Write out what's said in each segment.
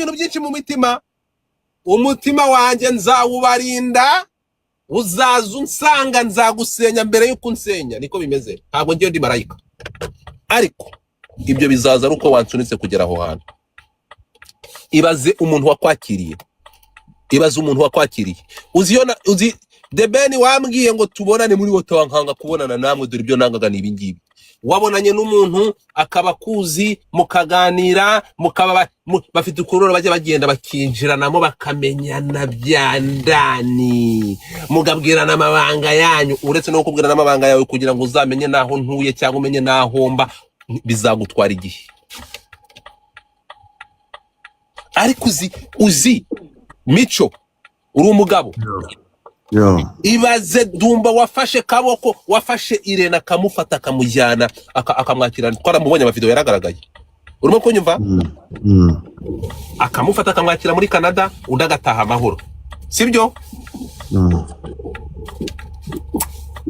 ibintu byinshi mu mitima. Umutima wanjye nzawubarinda, uzaza unsanga nzagusenya mbere y'uko unsenya. Niko bimeze, ntabwo ngiye ndi marayika, ariko ibyo bizaza ari uko wansunitse kugera aho hantu. Ibaze umuntu wakwakiriye, ibaze umuntu wakwakiriye. Uzi iyo uzi The Ben wambwiye ngo tubonane muri wowe, nkanga kubonana namwe. Dore ibyo nangaga ni ibingibi. Wabonanye n'umuntu akaba akuzi, mukaganira, mukaba bafite ukuntu bajya bagenda bakinjiranamo, bakamenyana bya ndani, mugabwirana amabanga yanyu. Uretse no kukubwirana amabanga yawe, kugira ngo uzamenye n'aho ntuye cyangwa umenye n'aho mba bizagutwara igihe. Ariko uzi Mico, uri umugabo. Yo. Ibaze Dumba wafashe kaboko, wafashe Irene akamufata, akamujyana, akamwakira. Twaramubonye, amavideo yaragaragaye. Urimo kunyumva? Mm. Akamufata akamwakira muri Canada, undi agataha amahoro, sibyo? Mm.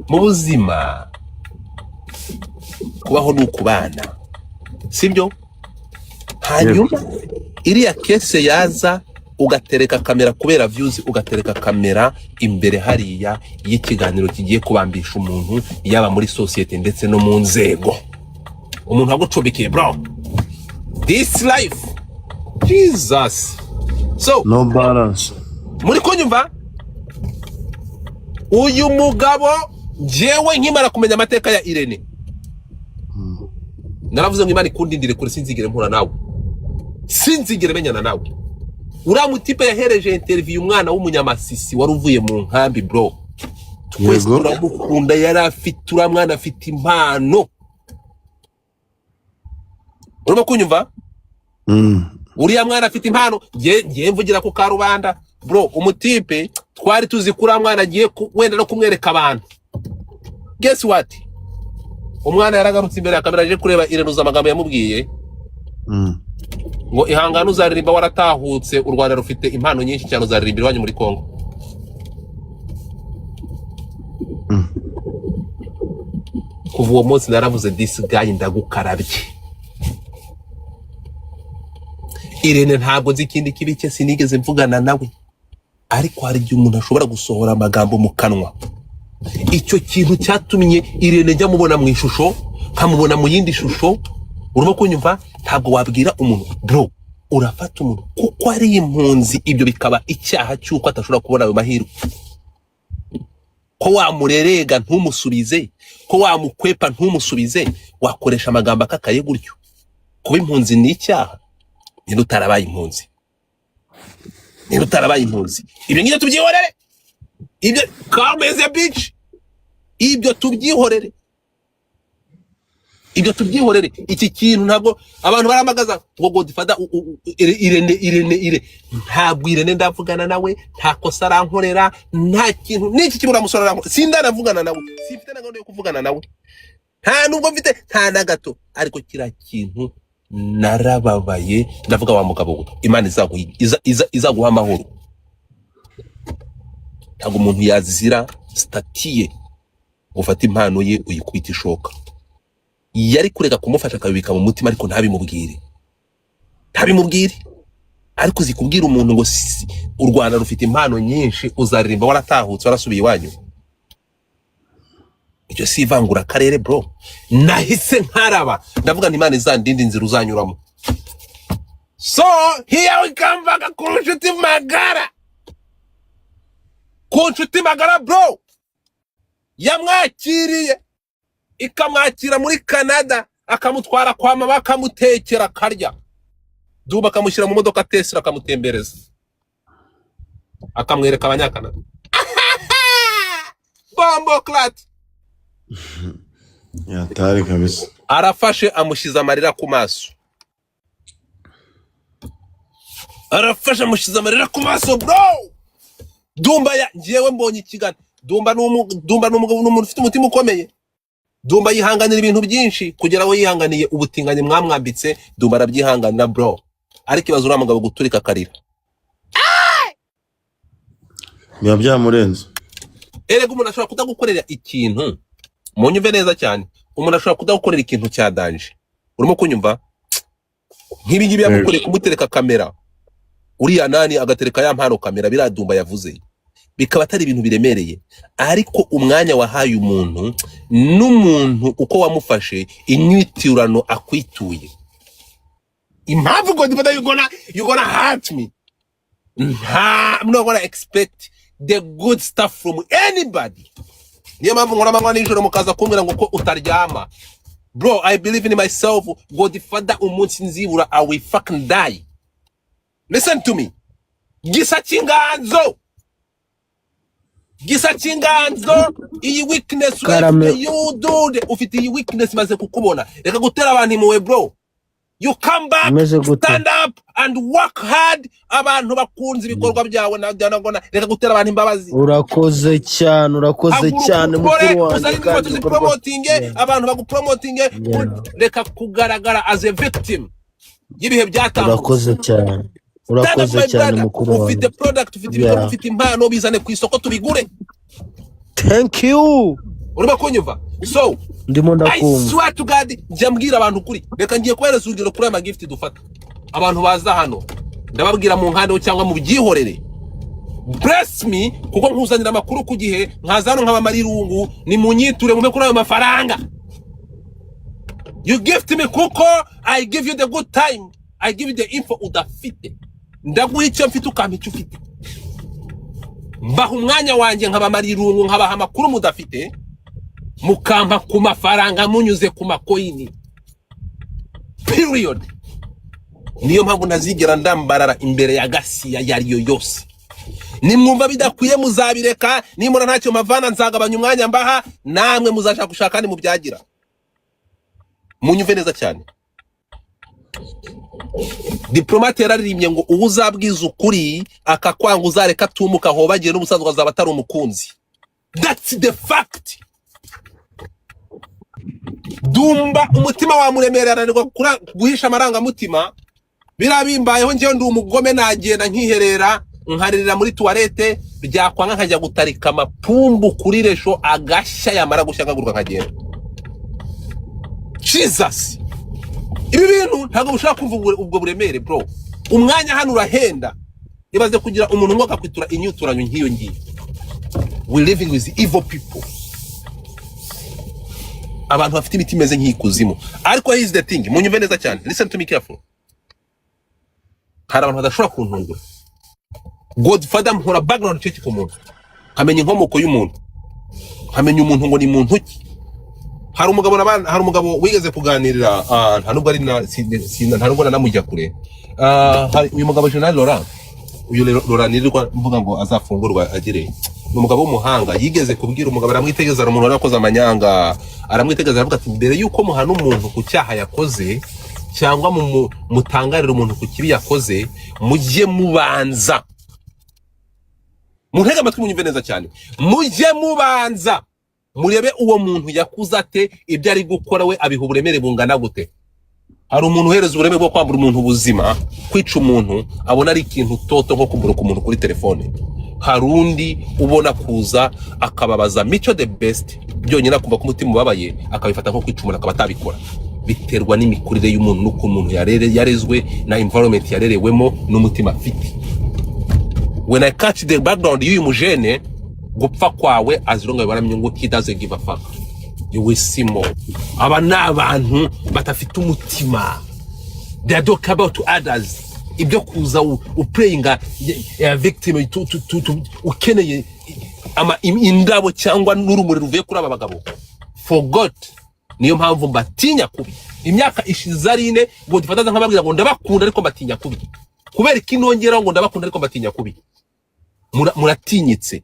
Mu buzima kubaho ni ukubana, sibyo? Hanyuma iriya case yaza, ugatereka kamera kubera views, ugatereka kamera imbere hariya y'ikiganiro kigiye kubambisha umuntu, yaba muri sosiyete ndetse no mu nzego, umuntu wagucumbikiye. Bro, this life, Jesus. So No balance. Muri kunyumva? Uyu mugabo, njyewe nkimara kumenya amateka ya Irene, naravuze ngo Imana ikundindire kure, sinzigere mpura nawe, sinzigere menyana nawe. Uriya mutipe yahereje interview umwana w'umunyamasisi wari uvuye mu nkambi, bro. Twese turamukunda. Yari afite, uriya mwana afite impano. Urimo kunyumva? Mm. Uriya mwana afite impano. Ngiye mvugira ku karubanda, bro. Umutipe twari tuzi ko uriya mwana agiye wenda no kumwereka abantu. Guess what? Umwana yaragarutse imbere ya kamera aje kureba Irene. Amagambo yamubwiye ngo: "Ihangane, uzaririmba waratahutse. U Rwanda rufite impano nyinshi cyane, uzaririmba iwanyu muri Congo." Kuva uwo munsi naravuze: "This guy, ndagukarabye." Irene ntabwo nzi ikindi kibi cye, sinigeze mvugana nawe, ariko hari igihe umuntu ashobora gusohora amagambo mu kanwa. Icyo kintu cyatumye Irene njya mubona mu ishusho, nkamubona mu yindi shusho. Urimo kunyumva? Ntabwo wabwira umuntu, bro, urafata umuntu kuko ari impunzi, ibyo bikaba icyaha cy'uko atashobora kubona ayo mahirwe, ko wamurerega ntumusubize, ko wamukwepa ntumusubize, wakoresha amagambo akakaye gutyo. Kuba impunzi ni icyaha? Niba utarabaye impunzi, niba utarabaye impunzi, ibyo ngibyo tubyihorere. Ibyo kameze bitch, ibyo tubyihorere, ibyo tubyihorere. Iki kintu ntabwo abantu baramagaza ngo Godfather Irene, Irene, Irene. Ntabwo Irene ndavugana nawe, nta kosa arankorera, nta kintu n'iki kibura musore arankorera. Sindanavugana nawe, simfite na gahunda yo kuvugana nawe, nta nubwo mfite, nta na gato. Ariko kiriya kintu narababaye, ndavuga: "Wa mugabo we, Imana izaguha amahoro." Ntabwo umuntu yazira status ye ngo ufate impano ye uyikubite ishoka. Yari kureka kumufasha, akabibika mu mutima, ariko ntabimubwire, ntabimubwire. Ariko uzi kubwira umuntu ngo u Rwanda rufite impano nyinshi, uzaririmba waratahutse, warasubiye iwanyu? Iryo si ivangura akarere, bro? Nahise nkaraba, ndavuga nti: "Imana izandinde inzira uzanyuramo." So here we come back ku nshuti magara, ku nshuti magara, bro, yamwakiriye, ikamwakira muri Canada, akamutwara kwa mama, akamutekera akarya, Dumba akamushyira mu modoka Tesla, akamutembereza, akamwereka Abanyakanada. Bomboclaat. Yatari kabisa. Arafashe amushyize amarira ku maso, arafashe amushyize amarira ku maso, bro. Dumba ya njyewe mbonye ikiganiro. Dumba ni umugabo, ni umuntu ufite umutima ukomeye. Dumba yihanganira ibintu byinshi, kugera aho yihanganiye ubutinganyi mwamwambitse. Dumba arabyihanganira, bro. Ariko ibaze uriya mugabo guturika akarira. Biba byamurenze. Erega umuntu ashobora kutagukorera ikintu, munyumve neza cyane, umuntu ashobora kudagukorera ikintu cya danger. Urimo kunyumva? Nk'ibi ngibi yamukoreye, kumutereka kamera. Uriya nani agatereka ya mpano kamera, biriya Dumba yavuze bikaba atari ibintu biremereye, ariko umwanya wahaye umuntu n'umuntu uko wamufashe, inyiturano akwituye. Impamvu, Godfather, you gonna hurt me. Nta, I'm not gonna expect the good stuff from anybody. Niyo mpamvu nkora amanywa nijoro, mukaza kumbwira ngo ko utaryama. Bro, I believe in myself. Godfather, umunsi nzibura, I will fucking die. Listen to me. Gisa cy'inganzo, Gisa cy'inganzo, iyi weakness Karame. urayifite. You dude, ufite iyi weakness, maze kukubona. Reka gutera abantu impuhwe, bro. You come back. Umeze gute? Stand up and work hard. Abantu bakunze ibikorwa byawe na na reka gutera abantu imbabazi. Urakoze cyane, urakoze Haguruka cyane, ukore, mukuru wanjye. Uzane indirimbo Kandi ibikorwa tuzipromotinge, abantu bagupromotinge. Reka kugaragara as a victim y'ibihe byatambutse. Urakoze cyane. Stand up, Urakoze my cyane, brother. mukuru Ufite wanjye. product, ufite ibikorwa, ufite impano, bizane ku isoko tubigure. Thank you. Urimo kunyumva? So Ndimo I ndakumva. swear to God, njya mbwira abantu ukuri. Reka ngiye kubahereza urugero kuri aya magift dufata. Abantu baza hano, ndababwira mu nkandeho cyangwa mu byihorere. Bless me, kuko nkuzanira amakuru ku gihe, nkaza hano nkabamara irungu. Ni munyiture, mume kuri ayo mafaranga. You gift me kuko I give you the good time, I give you the info udafite. Ndaguha icyo mfite, ukampa icyo ufite. Mbaha umwanya wanjye, nkabamara irungu, nkabaha amakuru mudafite, mukampa ku mafaranga munyuze ku macoin, period. Niyo mpamvu ntazigera ndambarara imbere ya gasiya iyo ari yo yose. Nimwumva bidakwiye, muzabireka. Nimura ntacyo mavana, nzagabanya umwanya mbaha, namwe muzashaka gushaka kandi mubyagira. Munyumve neza cyane. Diplomate yararirimbye ngo uwo uzabwiza ukuri akakwanga, uzareka atumuka ahobagiye, n'ubusanzwe azaba atari umukunzi. That's the fact. Dumba umutima wamuremerera, ananirwa guhisha amarangamutima. Biriya bimbayeho njyewe, ndi umugome, nagenda nkiherera, nkaririra muri toilette, byakwanga nkajya gutarika amapumbu kuri resho, agashya, yamara gushya nkaguruka nkagenda. Jesus, ibi bintu ntabwo bushobora kumva ubwo buremere, bro. Umwanya hano urahenda. Ibaze kugira umuntu umwe akakwitura inyuturanyo nk'iyo ngiyo. We living with evil people, abantu bafite imitima imeze nk'ikuzimu. Ariko here's the thing, munyumve neza cyane. Listen to me careful. Hari abantu badashobora kuntungura. Godfather, nkora background check ku muntu, nkamenya inkomoko y'umuntu, nkamenya umuntu ngo ni muntu ki. Hari umugabo wigeze kuganirira, nta nubwo ari na nta nubwo nanamujya kure. Hari uyu mugabo General Laurent, uyu rero Laurent nirirwa mvuga ngo azafungurwa agire, ni umugabo w'umuhanga. Yigeze kubwira umugabo, aramwitegereza, hari umuntu wari wakoze amanyanga, aramwitegereza, aravuga ati: "Mbere y'uko muhana umuntu ku cyaha yakoze cyangwa mutangarira umuntu ku kibi yakoze, mujye mubanza muntege amatwi, munyumve neza cyane. Mujye mubanza murebe uwo muntu yakuze ate, ibyo ari gukora we abiha uburemere bungana gute." Hari umuntu uhereza uburemere bwo kwambura umuntu ubuzima, kwica umuntu, abona ari ikintu toto nko kuburuka umuntu kuri telefone. Hari undi ubona kuza akababaza Mico The Best byonyine, akumva ko umutima ubabaye, akabifata nko kwica umuntu, akaba atabikora. Biterwa n'imikurire y'umuntu n'uko umuntu yarezwe na environment yarerewemo n'umutima afite. When I catch the background y'uyu mujene, gupfa kwawe, as long as baramye ngo he doesn't give a fuck, you will see more. Aba ni abantu badafite umutima, they don't care about others. Ibyo kuza uplayinga victim, ukeneye indabo cyangwa n'urumuri ruvuye kuri aba bagabo, forgot. Niyo mpamvu mbatinya kubi. Imyaka ishize ari 4 ngo dufataza nk'ababwira ngo ndabakunda ariko mbatinya kubi. Kubera iki nongeraho ngo ndabakunda ariko mbatinya kubi? Muratinyitse,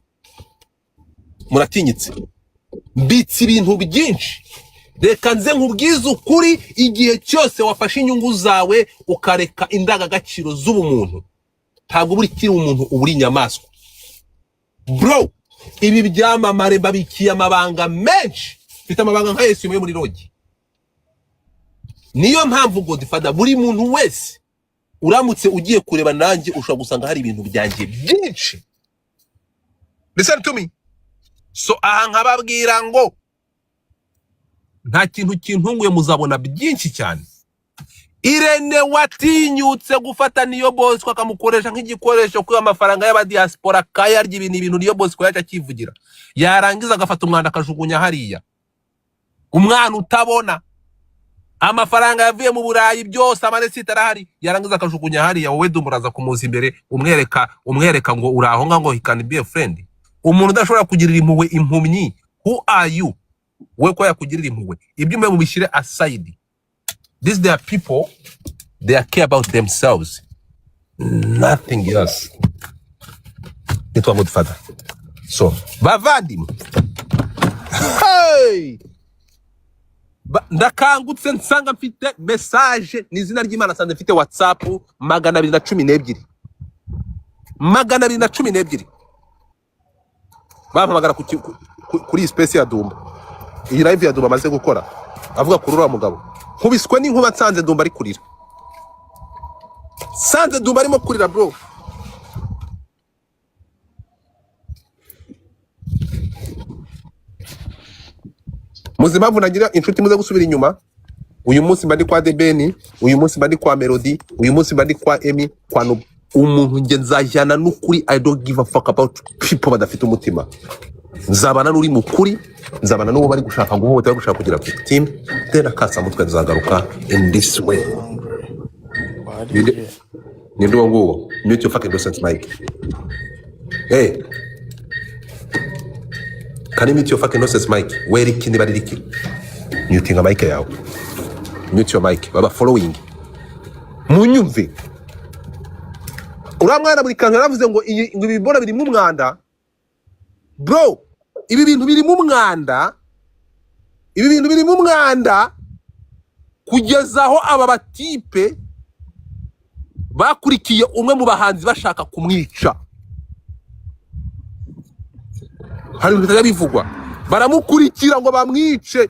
muratinyitse. Mbitse ibintu byinshi. Reka nze nkubwize ukuri: igihe cyose wafashe inyungu zawe ukareka indangagaciro z'ubumuntu, ntabwo uba ukiri umuntu, uba uri inyamaswa, bro. Ibi byamamare babikiye amabanga menshi. Mfite amabanga nka Yesu yo muri rogi. Niyo mpamvu, Godfather, buri muntu wese uramutse ugiye kureba nanjye, ushobora gusanga hari ibintu byanjye byinshi. Listen to me. So aha nkababwira ngo nta kintu kintunguye, muzabona byinshi cyane. Irene watinyutse gufata Niyo Bosco akamukoresha nk'igikoresho kuba amafaranga y'abadiaspora akayarya. Ibintu ibintu Niyo Bosco yaje akivugira, yarangiza agafata umwanda akajugunya hariya. Umwana utabona amafaranga yavuye mu Burayi byose, amareceipt arahari, yarangiza akajugunya hariya. Wowe dumuraza kumuza imbere, umwereka ngo uri aho ngaho ngo he can be a friend. Umuntu udashobora kugirira impuhwe impumyi, who are you we ko yakugirira impuhwe? Ibyo umwe mubishyire aside. These, they are people, they are care about themselves, nothing else. Nitwa Godfather. So bavandimwe, hey! Ndakangutse nsanga mfite message, ni izina ry'Imana, nsanze mfite WhatsApp 212, 212 bampamagara kuri iyi space ya Dumba, iyi live ya Dumba amaze gukora avuga kuri uriya mugabo. Nkubiswe n'inkuba, nsanze Dumba ari kurira, nsanze Dumba arimo kurira, bro. Muzi impamvu nagira inshuti muze gusubira inyuma? Uyu munsi mba ndi kwa Debeni, uyu munsi mba ndi kwa Melody, uyu munsi mba ndi kwa Emi, kwa Nubu. Umuntu nge nzajyana n'ukuri. I don't give a fuck about people badafite umutima. Nzabana n'uri mu kuri, nzabana n'uwo bari gushaka guhohotera, bari gushaka kugira victim, then akasamutwe nzagaruka in this way. Ninde? Wariye. Ninde uwo nguwo? Mute your fucking nonsense mic. Hey, can you mute your fucking nonsense mic? Where iki niba ari iki, mutinga mic yawe, mute your mic. Baba following, munyumve. Uriya mwana buri kantu yaravuze ngo iyi, ngo ibi bibora birimo umwanda, bro. Ibi bintu birimo umwanda, ibi bintu birimo umwanda, kugeza aho aba batipe bakurikiye umwe mu bahanzi bashaka kumwica. Hari ibintu bitajya bivugwa, baramukurikira ngo bamwice.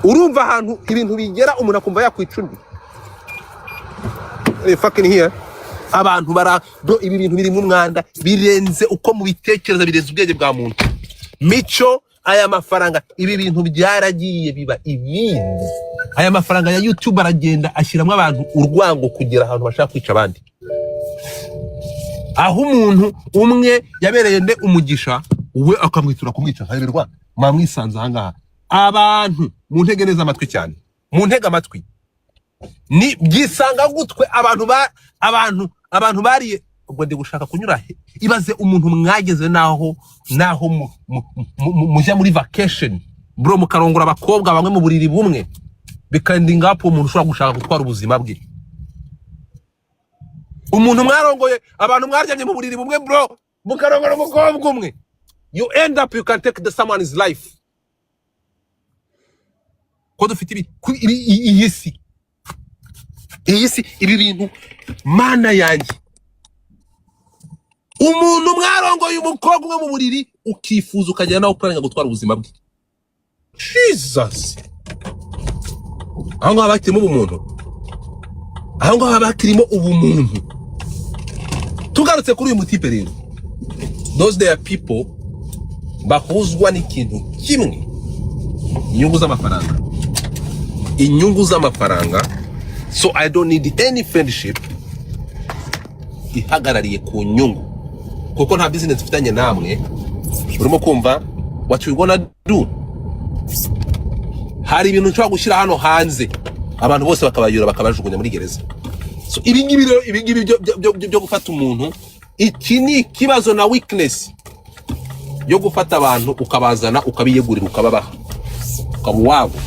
Urumva ahantu ibintu bigera, umuntu akumva yakwica undi. Hey, fucking here abantu bara, bro, ibi bintu birimo umwanda birenze uko mubitekereza, birenze ubwenge bwa muntu. Mico, aya mafaranga, ibi bintu byaragiye biba ibindi. Aya mafaranga ya YouTube aragenda ashyiramo abantu urwango kugera ahantu bashaka kwica abandi, aho umuntu umwe yabereye nde umugisha, we akamwitura kumwica nkareberwa. Mwamwisanze ahangaha abantu, muntege neza amatwi cyane, muntege amatwi. Ni byisanga gutwe abantu ba abantu bariye. Ubwo ndi gushaka kunyura he? Ibaze umuntu mwageze naho mujya muri vacation, bro, mukarongora abakobwa bamwe mu buriri bumwe, bikandinga hapo umuntu ushobora gushaka gutwara ubuzima bwe. Umuntu mwarongoye, abantu mwaryamye mu buriri bumwe, bro, mukarongora umukobwa umwe, you end up you can take the someone's life. Ko dufite ibi iyi si, iyi si, ibi bintu, mana yanjye. Umuntu mwarongoye umukobwa umwe mu buriri, ukifuza ukagera nawe ukuranga gutwara ubuzima bwe. Jesus, aho ngaho bakirimo ubumuntu, aho ngaho bakirimo ubumuntu. Tugarutse kuri uyu mutipe rero, those they are people bahuzwa n'ikintu kimwe, inyungu z'amafaranga, inyungu z'amafaranga. So I don't need any friendship ihagarariye ku nyungu, kuko nta business mfitanye namwe. Urimo kumva what we gonna do? Hari ibintu nshobora gushyira hano hanze, abantu bose bakabayura, bakabajugunya muri gereza. So ibi ngibi rero, ibi ngibi byo gufata umuntu, iki ni ikibazo na weakness yo gufata abantu ukabazana, ukabiyegurira, ukababaha, ukaba uwabo,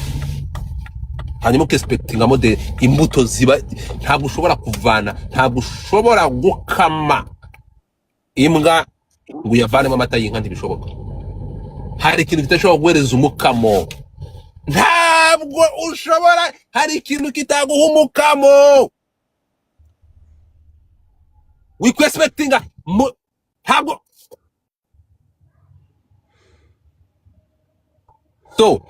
hanyuma ukexpectingamo de imbuto ziba. Ntabwo ushobora kuvana, ntabwo ushobora gukama imbwa ngo uyavanemo amata y'inka, ntibishoboka. Hari ikintu kidashobora guhereza umukamo, ntabwo ushobora, hari ikintu kitaguha umukamo wikwexpectinga, ntabwo. So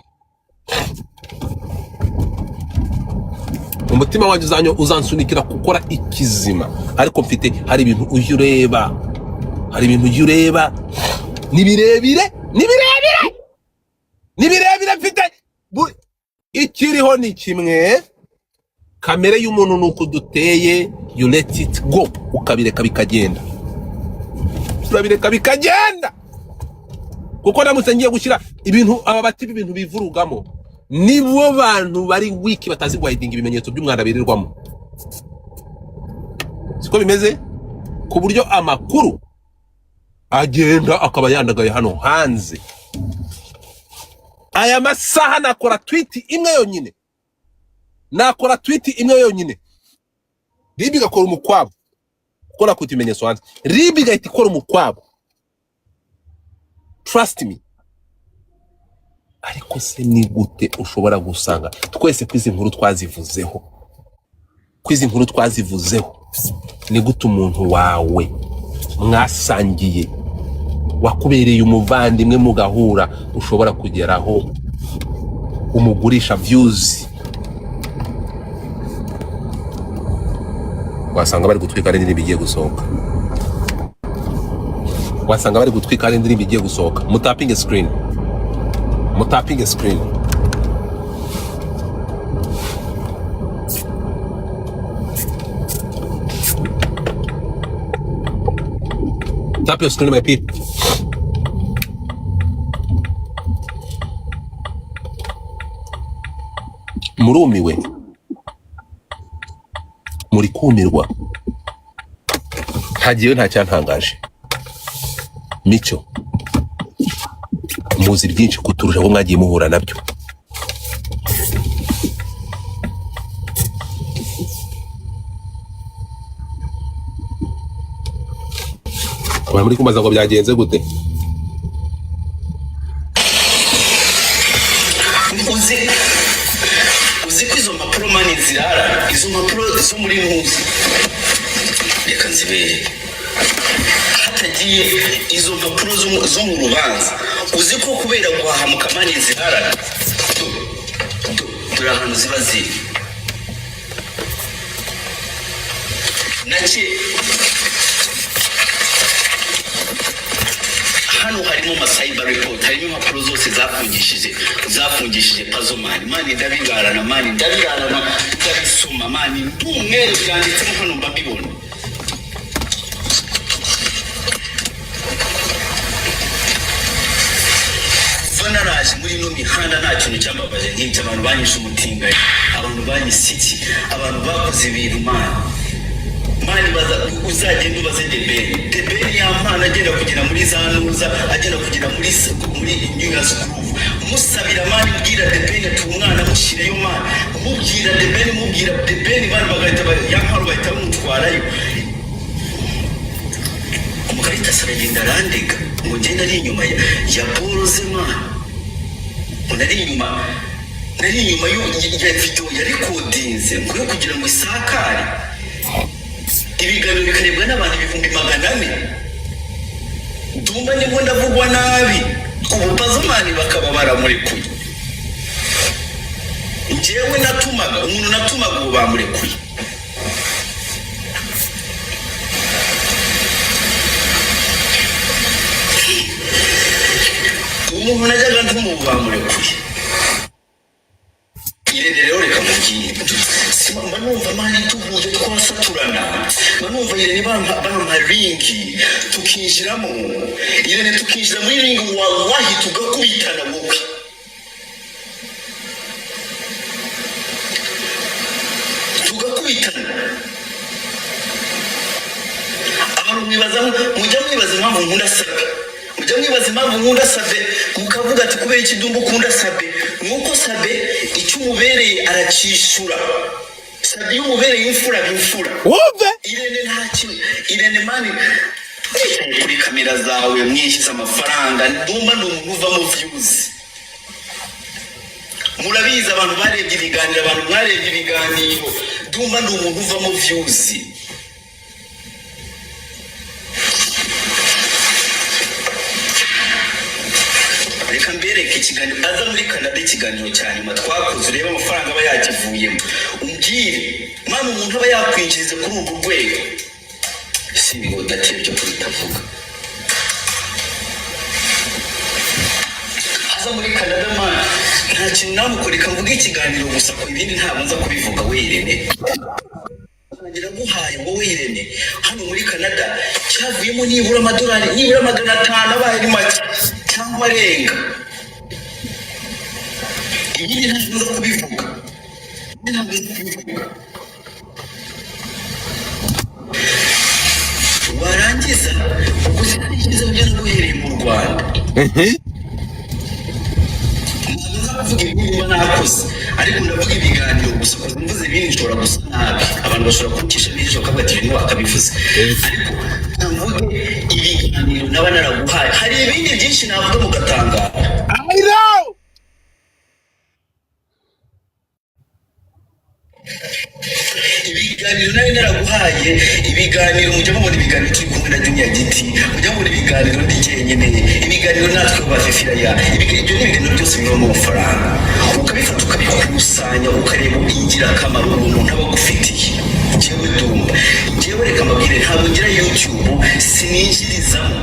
umutima wanjye uzansunikira gukora ikizima, ariko mfite, hari ibintu ujya ureba, hari ibintu ujya ureba ni birebire, ni birebire, ni birebire. Mfite Ikiriho ni kimwe, kamere y'umuntu ni uko duteye. You let it go, ukabireka bikagenda, turabireka bikagenda, kuko ndamutse ngiye gushyira ibintu aba bati ibintu bivurugamo, nibo bantu bari wiki batazi guhidinga ibimenyetso by'umwanda birirwamo. Siko bimeze, ku buryo amakuru agenda akaba yandagaye hano hanze. Aya masaha nakora tweet imwe yonyine, nakora tweet imwe yonyine, RIB igakora umukwabo, kuko nakwita ibimenyetso hanze, RIB igahita ikora umukwabo, trust me. Ariko se ni gute ushobora gusanga twese ko izi nkuru twazivuzeho, ko izi nkuru twazivuzeho, ni gute umuntu wawe mwasangiye, wakubereye umuvandimwe, mugahura, ushobora kugeraho umugurisha views? Wasanga bari gutwika n'indirimbo igiye gusohoka, wasanga bari gutwika n'indirimbo igiye gusohoka. Mutapinge screen, mutapinge screen. Tap your screen, my people. Murumiwe, muri kumirwa. Ntagiyeyo, nta cyantangaje. Mico, muzi byinshi kuturusha ko mwagiye muhura nabyo. Abantu muri kumbaza ngo byagenze gute? Uzi ko izo mpapuro, man, zirara, izo mpapuro zo muri ntuzi, reka nzibereke hatagiye izo mpapuro zo mu rubanza. Uzi ko kubera guhahamuka, man, zirara? Dore ahantu ziba ziri nake. Hano harimo ama cyber report, harimo impapuro zose zafungishije Pazo, man. Man, ndabirarana, man, ndabirarana, ndabisoma, man, ndumweru, byanditsemo hano, mba mbibona. Kuva naraje muri ino mihanda, nta kintu cyambabaje nk'ibyo. Abantu banyishe umutinganyi, abantu banyise iki, abantu bakoze ibintu, man. Man, baza uzagenda ubaze The Ben. The Ben yampana agenda kugera muri za nuza, agenda kugera muri New Year's Groove, musabira, man, mbwira The Ben ati umwana mushyireyo, man, mubwira The Ben, mubwira The Ben, man, bagahita yampano bahita bamutwarayo. Umukaritasi aragenda arandega ngo ngende ari inyuma ya boroze, man, ngo nari inyuma ya video ya recordinze ngo yo kugira ngo isakare, ibiganiro bikarebwa n'abantu 400,000. Dumba ndimo ndavugwa nabi ubu, Pazo, man, bakaba baramurekuye. Njyewe natumaga umuntu, natumaga, ubu bamurekuye. Umuntu najyaga ntuma, ubu bamurekuye. Irene rero, reka mubwire. Mba numva, man, duhuye twasaturana. Mba numva Irene bampa ring, tukinjiramo, Irene, tukinjira muri ring, wallahi tugakubitana wowe. Tugakubitana. Abantu mwibaza, mujya mwibaza impamvu nkunda Sabe, mujya mwibaza impamvu nkunda Sabe, mukavuga ati kubera iki Dumba ukunda Sabe? Nuko Sabe icyo umubereye aracyishura. Sabe iyo umubereye imfura aba imfura. Wumve. Irene nta kintu. Irene, man, wicaye kuri kamera zawe mwishyuza amafaranga. Ndumva ni umuntu uvamo views, murabizi, abantu barebye ibiganiro, abantu mwarebye ibiganiro, ndumva ni umuntu uvamo views. Reka mbereke ikiganiro aza muri Canada, ikiganiro cya nyuma twakoze, urebe amafaranga aba yakivuyemo, umbwire, man, umuntu aba yakwinjiriza kuri urwo rwego. Si ibigodatire byo kubitavuga. Aza muri Canada, man. Nta kintu namukoreka, mvuga ikiganiro gusa, ku ibindi ntabwo nza kubivuga. We Irene, naraguhaye wowe Irene hano muri Canada, cyavuyemo nibura amadolari nibura 500, abaye ari make cyangwa arenga. Ibindi ntabwo nza kubivuga, ibindi ntabwo nza kubivuga. Warangiza ubwo sinari byo naguhereye mu Rwanda. Ntabwo nza kuvuga ibindi mba nakoze, ariko ndavuga ibiganiro gusa, kuko mvuze ibindi nshobora gusa nabi, abantu bashobora kuncisha ijisho bakavuga ati ibintu wakabivuze. Ariko mvuge ibiganiro naba naraguhaye, hari ibindi byinshi navuga mugatangara. I know. Ibiganiro nari naraguhaye, ibiganiro mujya mubona, ibiganiro turi kumwe na Junior Giti, mujya mubona ibiganiro ndi jyenyine, ibiganiro natwe bafifiraya, ibyo ni ibiganiro byose bivamo amafaranga, ukabifata ukabikusanya, ukareba ingirakamaro uwo muntu aba agufitiye. Njyewe Dumba, njyewe reka mbabwire, ntabwo ngira YouTube, sininjirizamo.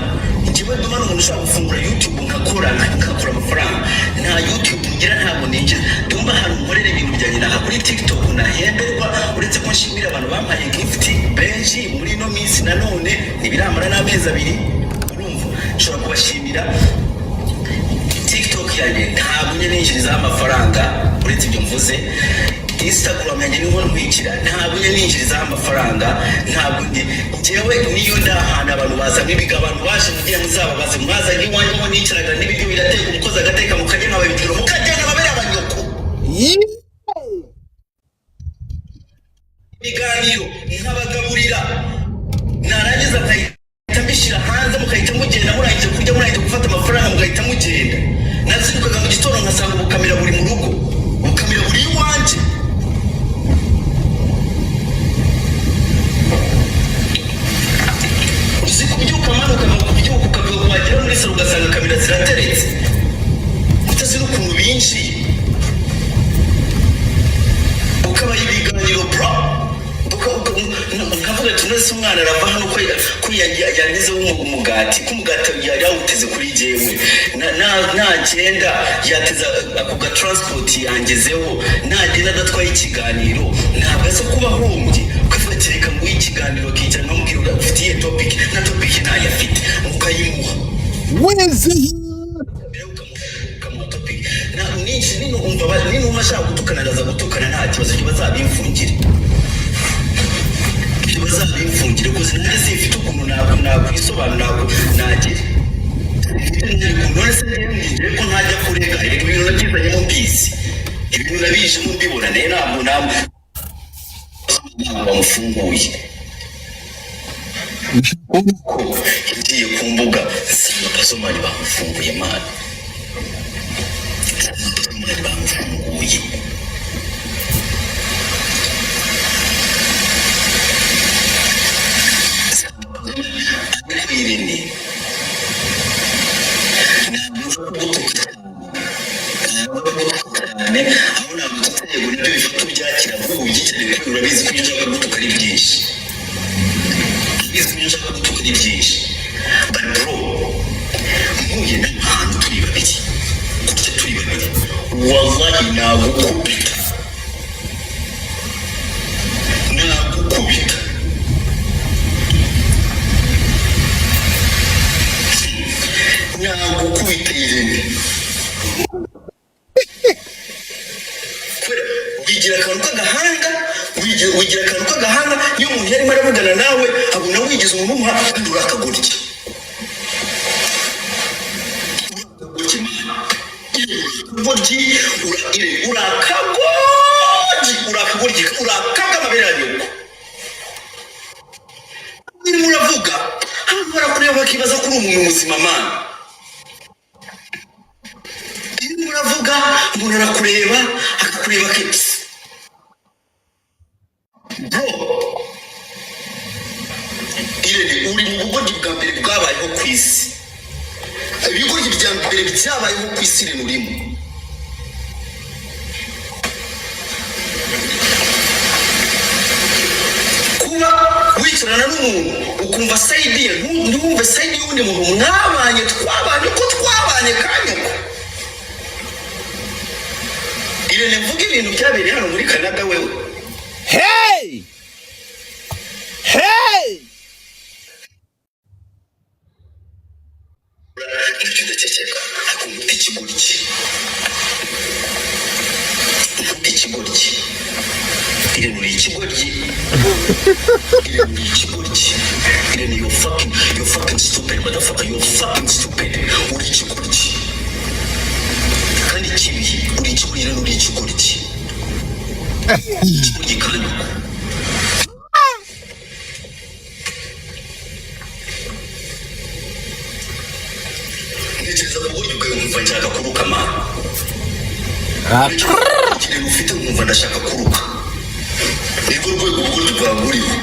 Njyewe Dumba ni umuntu ushobora gufungura YouTube nkakora amafaranga. Nta YouTube ngira, ntabwo ninjiza. Dumba ahantu nkorera ibintu byanjye naha kuri TikTok, nahemberwa, uretse ko nshimira abantu bampaye gift benshi muri ino minsi. Nanone ntibiramara n'amezi 2, urumva nshobora kubashimira. TikTok yanjye ntabwo njya ninjirizaho amafaranga uretse ibyo mvuze. Instagram yanjye niho ntwikira, ntabwo njya ninjirizaho amafaranga. Ntabwo njyewe niyo ndi ahantu abantu bazana ibiga, abantu baje mugiye muzababaze, mwazanye iwanjye aho nicaraga n'ibiryo birateka, umukozi agateka, mukajya nkababibwira, mukajyana amabere abanyoko. Ibiganiro nkabagaburira, narangiza nkahita mbishyira hanze, mugahita mugenda murangije kurya, murangije gufata amafaranga, mugahita mugenda. Nazindukaga mu gitondo nkasanga ubukamera buri mu rugo, ubukamera buri iwanjye. Uzi kubyuka manuka kubyuka ukabyuka wagera muri salo ugasanga kamera zirateretse, utazi n'ukuntu binjiye, ukabaha ibiganiro bro. Nkavuga ati none umwana arava hano ko yangizeho umugati, ko umugati yari yawuteze kuri jyewe, nagenda yateza ako ga transport yangezeho, nagenda adatwaye ikiganiro ntabwo aza kuba ahombye. Ukavuga ati reka nguhe ikiganiro, akicara nkamubwira ufite iyihe topic, na topic ntayo afite ukayimuha. Wizihiwe. Ukamuha topic. Ninumva ashaka gutukana ndaza gutukana, nta kibazo, ibyo bazabimfungire, ibyo bazabimfungire, kuko nanjye simfite ukuntu nakwisobanura, nagira none se njyewe ko ntajya kurega ibintu nabyizanyemo mbizi, ibintu nabijemo mbibona, nayo ntabwo bamufunguye. Ko ngiye ku mbuga nsanga Pazomani bamufunguye, man, nsanga Pazomani bamufunguye. Ariko Irene, ntabwo nza kugutuka cyane, ntabwo nza kugutuka cyane, aho nagututse yego nibyo bifata ubyakira vuba ubyikire, kuko urabizi ko ibyo nshaka gutuka ari byinshi, urabizi ko ibyo nshaka gutuka ari byinshi. But bro, mpuye nawe ahantu turi babiri gutya, turi babiri, wallahi nagukubita, nagukubita, nagukubita Irene. Kubera wigira akantu k'agahanga, wigira akantu k'agahanga, iyo umuntu yarimo aravugana nawe abona wigize umuntu umuha, kandi urakagoryi, urakagoryi urakagoryi, urakagoryi, urakagoryi, urakabwa amabere ya nyoko. Urimo uravuga hano barakureba bakibaza ko uri umuntu muzima, man. Iyo urimo uravuga umuntu arakureba, akakureba akipsi. Bro Irene, uri mu bugoryi bwa mbere bwabayeho ku isi, ibigoryi bya mbere byabayeho ku isi Irene urimo. Kuba wicarana n'umuntu ukumva side ye, ntiwumve side y'undi muntu mwabanye, twabanye uko twabanye kanyoko. Irene, mvuga ibintu byabereye hano muri Canada wewe. Hey, hey! Ntacyo, ndaceceka, ariko nkuta ikigoryi, nkuta ikigoryi. Irene, uri ikigoryi. Irene, uri ikigoryi. Irene, you fucking stupid motherfucker, you fucking stupid. Uri ikigoryi kandi kibi, uri ikigoryi. Irene, uri ikigoryi, ikigoryi kandi uko ntekereza ku buryo bwawe nkumva nshaka kuruka, man. Ikintu ufite nkumva ndashaka kuruka. Nirwo rwego ubugoryi bwawe buriho.